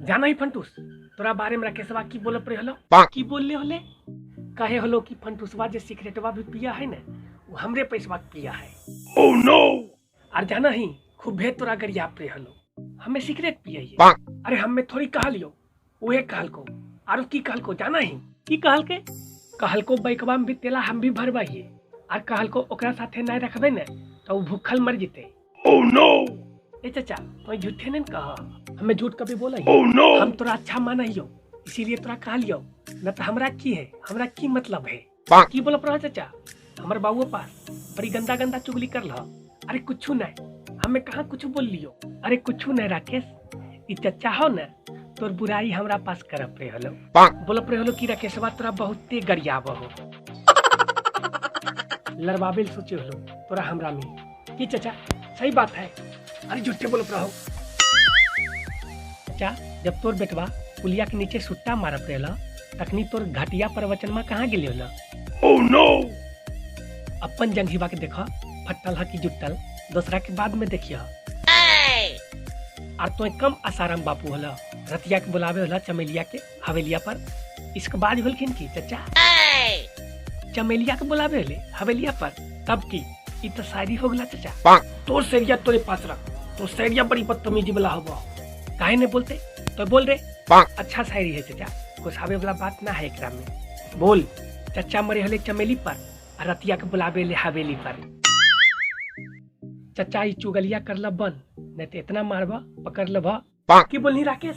जाना ही फंटूस, तोरा बारे में राकेशवा की बोल पड़े हलो? की बोलले होले? कहे हलो कि फंटूसवा जे सिगरेटवा भी पिया है ना, वो हमरे पैसवा के पिया है। Oh no! और जाना ही खूब भेद तोरा गरिया पे हलो, हमें सिगरेट पिया। अरे हमें थोड़ी कहा लियो, उहे कहल को। आरो की कहल को जाना ही? की कहल के? कहल को बैकवा में भी तेला हम भी भरवाइए, और कहल को ओकरा साथे नहीं रखबे ने तो वो भूखल मर जीते। Oh no! ए चाचा, तो झूठे नहीं कहा, हमें झूठ कभी बोला? Oh no! हम तोरा अच्छा माना ही हो, इसीलिए तोरा कहा लियो, न तो हमरा की है, हमरा की मतलब है। की बोल रहा चाचा? हमारे बाबू पास बड़ी गंदा गंदा चुगली कर रहा। अरे कुछ नहीं, हमें कहाँ कुछ बोल लियो। अरे कुछ नहीं राकेश, ई चचा हो न तोर बुराई हमरा पास कर पे हलो। बोल पे हलो कि राकेशवा तोरा बहुते गरियाब हो, लड़बाबे सोचे हलो तोरा हमरा में। की चचा सही बात है? अरे झूठे बोल रहो चचा। जब तोर बेटवा पुलिया के नीचे सुट्टा मारत रहला, तखनी तोर घटिया प्रवचनमा कहाँ गेले होला? Oh no! अपन जंघीवा के देखा, फटल है कि जुटल, दूसरा के बाद में देखिया। और तो कम आसाराम बापू होला, रतिया के बुलावे होला चमेलिया के हवेलिया पर। इसके बाद होलखिन की चचा चमेलिया के बुलावे होले हवेलिया पर, तब की ई तो शायरी हो गला चचा। तोर सैरिया तोरे पास रख, तो सैरिया बड़ी बदतमीजी वाला होबो, काहे नहीं बोलते? तो बोल रे। अच्छा शायरी है चचा, गुस्सावे वाला बात ना है एकरा में। बोल चचा मरे हले चमेली पर, और रतिया के बुलावे ले हवेली पर। चचा ई चुगलिया करला बंद, नहीं तो इतना मारबा पकड़ लबा। की बोलनी राकेश?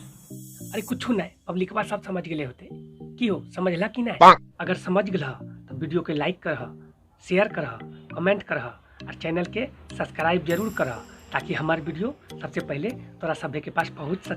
अरे कुछ नहीं, पब्लिकवा सब समझ गए होते। की हो समझला कि नहीं? अगर समझ गला तो वीडियो के लाइक कर, शेयर कर, कमेंट कर और चैनल के सब्सक्राइब जरूर कर, ताकि हमारे वीडियो सबसे पहले तोरा सभे के पास पहुंच सके।